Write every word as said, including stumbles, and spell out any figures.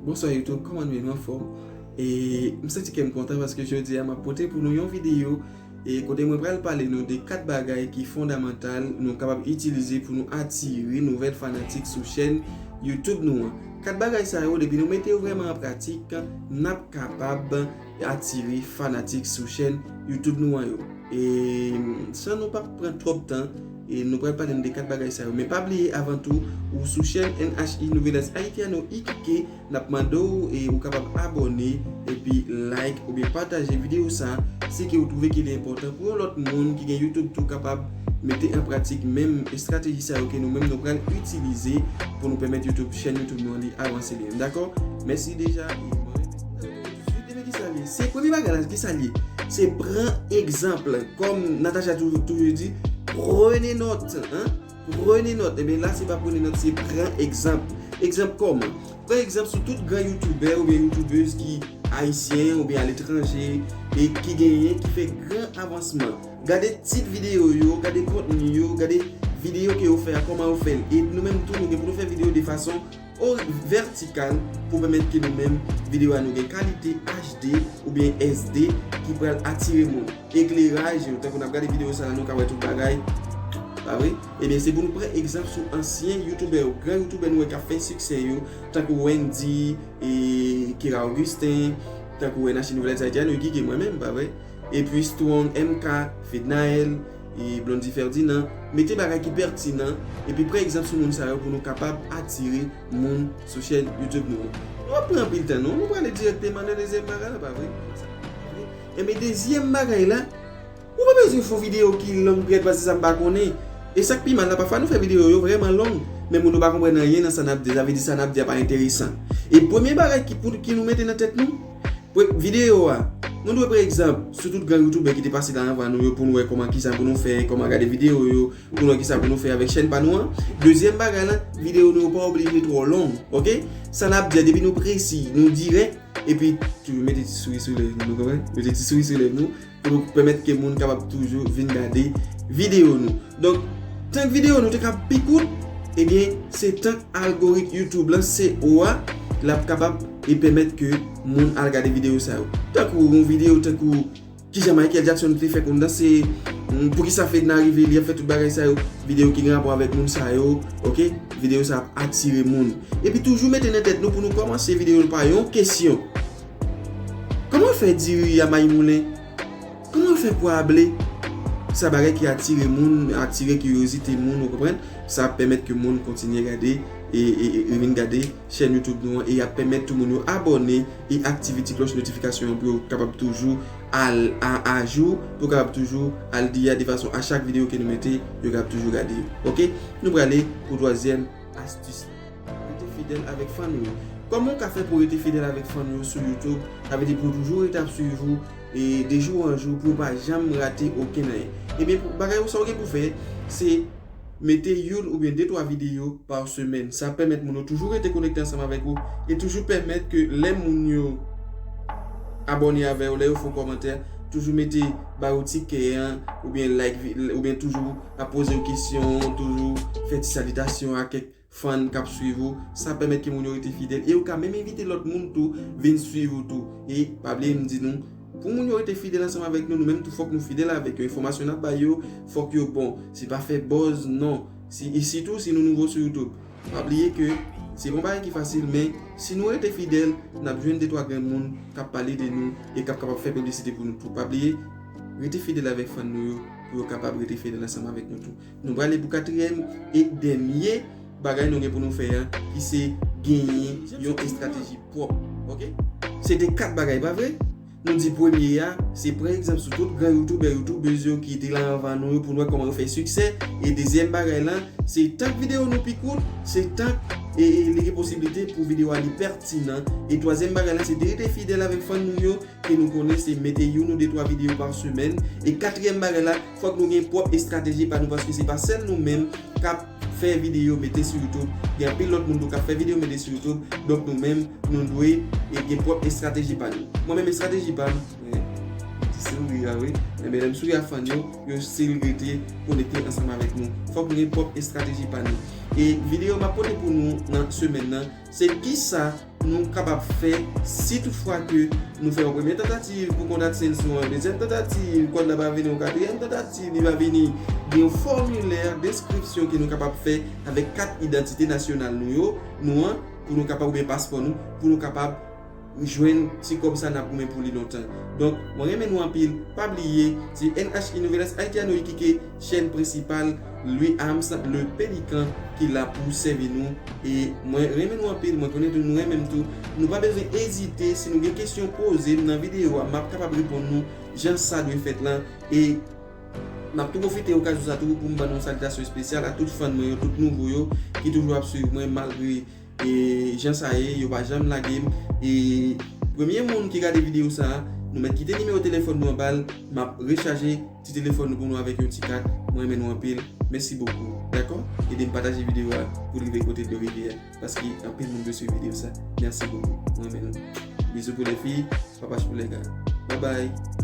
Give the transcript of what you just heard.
Bonswa YouTube, kòman nou ye? Nou anfòm? E m santi kè m kontan paske jodi a m ap pote pou nou yon videyo e kote mwen pral pale nou de kat bagay ki fondamantal nou kapab itilize pou nou atire nouvèl fanatik sou chèn YouTube nou an. Kat bagay sa yo, depi nou mete yo vrèman an pratik, n ap kapab atire fanatik sou chèn YouTube nou an yo. E san nou pa pran twòp tan, e nou pral pale nou de kat bagay sa yo. Men pa bliye, avan tou, ou sou chèn N H I Novelas Haitiano Iquique, n ap mande w e ou kapab abòne epi like oubyen pataje videyo sa si ke ou twouve ke li enpòtan pou yon lòt moun ki gen YouTube tou kapab mete an pratik menm estrateji sa yo ke nou menm nou pral itilize pou nou pèmèt YouTube, chèn YouTube nou an li avanse li menm. Dakò? Mèsi deja e bon. Tout demen ki sa l ye? Se premye bagay la, ki sa l ye? Se pran egzanp. Kòm Natacha toujou, toujou di, prenez note, hein? Prenez note. Ebyen la, se pa prenez note, se pran egzanp. Egzanp kòman? Pran egzanp sou tout gran youtubè oubyen youtubèz ki ayisyen oubyen aletranje e ki genyen, ki fè gran avansman. Gade tit videyo yo, gade kontni yo, gade videyo ke yo fè a, kòman yo fè l. E nou menm tou, nou gen pou nou fè videyo de fason o vètikal pou pèmèt ke nou menm videyo a nou gen kalite H D oubyen S D ki pral atire moun. Ekleraj yo, tankou n ap gade videyo sa la, nou ka wè tout bagay. Pa vre? Ebyen, se pou nou pran egzanp sou ansyen youtubè yo, gran youtubè nou wè k ap fè siksè yo, tankou Wendy, e Kira Augustin, tankou N H I Novelas Haitiano Iquique, mwen menm, pa vre? Epi Strong M K, Fednaelle, e Blondy Ferdinand, mete bagay ki pètinan, epi pran egzanp sou moun sa yo pou nou kapab atire moun sou chèn YouTube nou an. Nou ap pran anpil tan, non? Nou prale dirèkteman nan dezyèm bagay la, pa vre? Ebyen, dezyèm bagay la, ou pa bezwen fè yon videyo ki long, trè pase sa m pa konnen. E sa k pi mal la, pafwa nou fè videyo yo vrèman long, men moun yo pa konprann anyen nan sa n ap di, sa vle di sa n ap di a pa enteresan. E premye bagay ki, pou, ki nou mete nan tèt nou, Pre-, videyo a, nou dwe pran egzanp sou tout gran youtubè ki te pase la anvan nou yo pou nou wè kòman, kisa pou nou fè, kòman gade videyo yo, pou nou wè kisa pou nou fè avèk chèn pa nou an. Dezyèm bagay la, videyo nou yo pa oblije twò long, oke? Sa n ap di a, depi nou presi, nou dirèk, epi toujou mete ti souri sou lèv nou, nou konprann? Mete ti souri sou lèv nou, pou nou pèmèt ke moun kapab toujou vin gade videyo nou. Donk, tank videyo nou te ka pi kout, ebyen, se tank algorit YouTube lan, S E O a, l ap kapab e pèmèt ke moun al gade videyo sa yo. Tankou yon videyo, tankou kijan Michael Jackson te fè konn danse, mm, poukisa Fedna rive, li ap fè tout bagay sa yo, videyo ki gen rapò avèk moun sa yo, oke? Videyo sa ap atire moun. Epi toujou mete nan tèt nou pou nou kòmanse videyo nou pa yon kesyon. Kòman fè diri a Mayi Moulen? Kòman fè pwa a ble? Sa bagay ki atire moun, atire kiryozite moun, ou konprann? Sa ap pèmèt ke moun kontinye gade e, e, e, e vin gade chèn YouTube nou an, e y ap pèmèt tou moun yo abòne e aktive ti klòch notifikasyon an pou yo kapab toujou al a, ajou, pou yo kapab toujou al di a de fason a chak videyo ke nou mete, yo kapab toujou gade yo. Oke? Nou prale pou twazyèm astis la. Rete fidèl avèk fan ou yo. Kòman w ka fè pou w rete fidèl avèk fan ou yo sou YouTube? Sa vle di pou w toujou rete ap swiv ou, e de jou an jou, pou w pa janm rate okenn anyen. Ebyen, pou, bagay ou sa w gen pou fè, se mete youn oubyen de twa videyo pa semèn. Sa ap pèmèt moun yo toujou rete konekte ansanm avèk ou e toujou pèmèt ke lè moun yo abòne avè w, lè yo fè w kòmantè, toujou mete ba yo ti kè an, oubyen like vi-, oubyen toujou ap poze w kesyon, toujou fè ti salitasyon a kèk fan k ap swiv ou, sa pèmèt ke moun yo rete fidèl. E ou ka menm envite lòt moun tou vin swiv ou tou. E pa bliye m di nou, pou moun yo rete fidèl ansanm avèk nou, nou menm tou fòk nou fidèl avèk yo. Enfòmasyon n ap bay yo, fòk yo bon. Se pa fè buzz, non. Si, e sitou si nou nouvo sou YouTube. Pa bliye ke se pa yon bagay ki fasil, men si nou rete fidèl, n ap jwenn de twa grenn moun k ap pale de nou e k ap kapab fè piblisite pou nou tou. Pa bliye, rete fidèl avèk fan nou yo, pou yo kapab rete fidèl ansanm avèk nou tou. Nou prale pou katriyèm e dènye bagay nou gen pou nou fè a, ki se genyen yon estrateji pwòp. Oke? Se te kat bagay, pa vre? Nou di premye a, se pran egzanp sou tout gran youtubè, youtubèz yo ki te la anvan nou yo pou nou wè kòman yo fè siksè. E dezyèm bagay la, se tank videyo nou pi kout, se tank e, e li gen posiblite pou videyo a li pètinan. E twazyèm bagay la, se de rete fidèl avèk fan nou yo, ke nou konnen se mete youn ou de twa videyo pa semèn. E katriyèm bagay la, fòk nou gen pwòp estrateji pa nou, paske se pa sèl nou menm k ap fè videyo mete sou YouTube. Gen anpil lòt moun tou k ap fè videyo mete sou YouTube. Donk nou menm, nou dwe e gen pwòp estrateji pa nou. Mwen menm estrateji pa m, eh, ti souri a wi. Enben lè m souri a fan yo, yo still rete konekte ansanm avèk nou. Fòk nou gen pwòp estrateji pa nou. E videyo m ap pote pou nou nan semèn nan, se kisa nou kapab fè si toutfwa ke nou fè yon premye tantativ pou kont AdSense nou an, dezyèm tantativ, kòd la pa vini, yon katriyèm tantativ, li pa vini. Gen yon fòmilè deskripsyon ke nou kapab fè avèk kat idantite nasyonal nou yo, nou an, pou nou kapab, oubyen paspò nou, pou nou kapab jwenn ti kòb sa n ap goumen pou li lontan. Donk, mwen renmen nou anpil. Pa bliye, se N H I Nouvelles Haitianoiques ki ke chèn prensipal Louis Arms, le Pélican, ki la pou sèvi nou. E mwen renmen nou anpil, mwen konnen tou nou renmen m tou. Nou pa bezwen ezite, si nou gen kesyon, poze m nan videyo a, m ap kapab reponn nou jan sa dwe fèt lan. E m ap tou pwofite okazyon sa tou pou m ban nou yon salitasyon espesyal a tout fan mwen yo, tout nouvo yo, ki toujou ap swiv mwen malgre e jan sa ye, yo pa janm lage m. E premye moun ki gade videyo sa a, nou mèt kite nimewo telefòn nou anba l. M ap rechaje ti telefòn nou pou nou avèk yon ti kat. Mwen renmen nou anpil. Mèsi bokou. Dakò? Ede m pataje videyo a pou l rive kote l dwe rive a. Paske anpil moun bezwen videyo sa. Mèsi bokou. Mwen renmen nou. Bizou pou les filles, papach pou les gars. Bye bye.